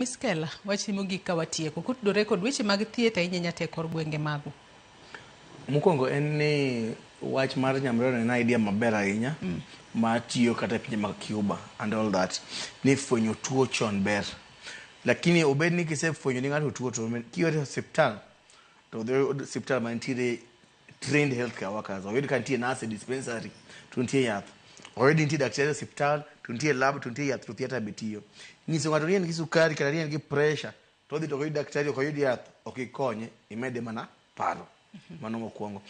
Miskela, wachni mogik ka watieko, kotudore kod weche mag thieth ahinya ahinya to e kor gwenge magu. Mokwongo en ni wach mar nyamrerwa en idea maber ahinya ma tiyo kata e pinje mag Cuba and all that ni fwenyo tuo chon ber. Lakini obed ni kisefwenyo ni ng'ato tuo to kiore e osiptal to dhi osiptal mantiere trained healthcare workers. Oyud ka nitie nurse e dispensary to nitie yath. Oyud ni nitie daktari e osiptal to nitie lab to nitie yath to theatre be tiyo. Nyiso ng'ato ni en gi sukari kata ni en gi pressure to odhi to ok oyud daktari ok oyud yath ok ikonye imede mana paro. Mano mokwongo.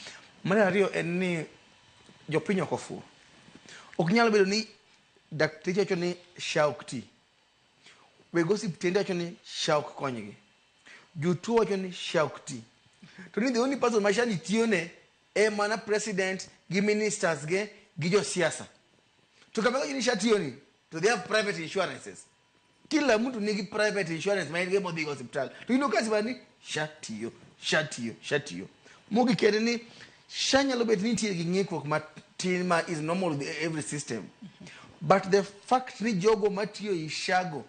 Mar ariyo en ni jopiny ok ofuwo. Ok nyal bedo ni dakteche wacho ni SHA ok ti. Weg osiptende wacho ni SHA ok konygi. Jotuo wacho ni SHA ok ti. To ni the only person ma SHA ni tiyone e mana president gi ministers ge gi josiasa. To kama giwacho ni SHA tiyoni to they have private insurances. Kila mtu nigi private insurance ma en go modhi go osiptal. To in ok ni SHA tiyo, SHA tiyo, SHA tiyo. Mogik en ni SHA nyalo bet ni nitie gi ng'ikruok matin ma is normal with every system. But the fact ni jogo matiyo ei SHA go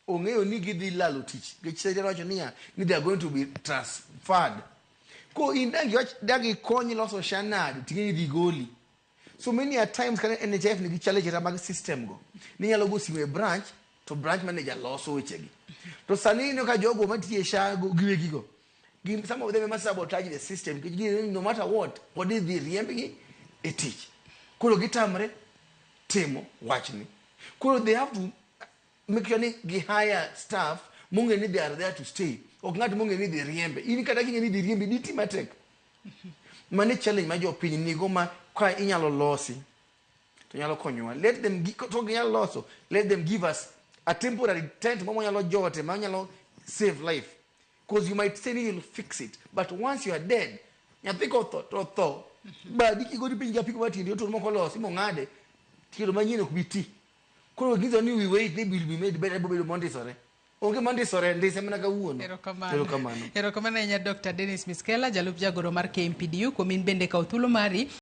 ong'eyo ni gidhi lalo tich. Nikech sirkal wacho niya ni they are going to be transferred. Ko in dang iwach dang ikony loso SHA nade ting'e ni idhi goli. So many a times kata NHIF nigi challenge kata mag system go. Ninyalo go simu e branch to branch manager loso wechegi. To sani ineno ka jogo matiyo e SHA go giwegi go gin some of them ema sabotage the system nikech ging'eyo ni no matter what pod idhi riembgi e tich. Koro gitamre timo wachni. Koro they have to make sure ni gi hire staff mong'e ni they are there to stay. Ok ng'at mong'e ni idhi riembe. In kata king'e ni idhi riembi diti matek. Mano e challenge ma jopiny nigo ma ka inyalo losi to nyalo konyowa. Let them to ginyalo loso, let them give us a temporary tent ma wanyalo jote ma nyalo save life. Because you might say ni you'll fix it, but once you are dead, nyathi kotho to otho. Badi kigori piny gi apiko mar tiendi otur mok olosi mong'ade, tielo manyien ok bi ti. Koro ginyiso ni we wait ni will be made better bobedo mondisore. Onge mondisore, ndise mana kawuono. Erokamano. Erokamano. Erokamano ahinya Dr. Dennis Miskela, jalup jagoro mar KMPDU, kuom in bende kawo thuolo mari.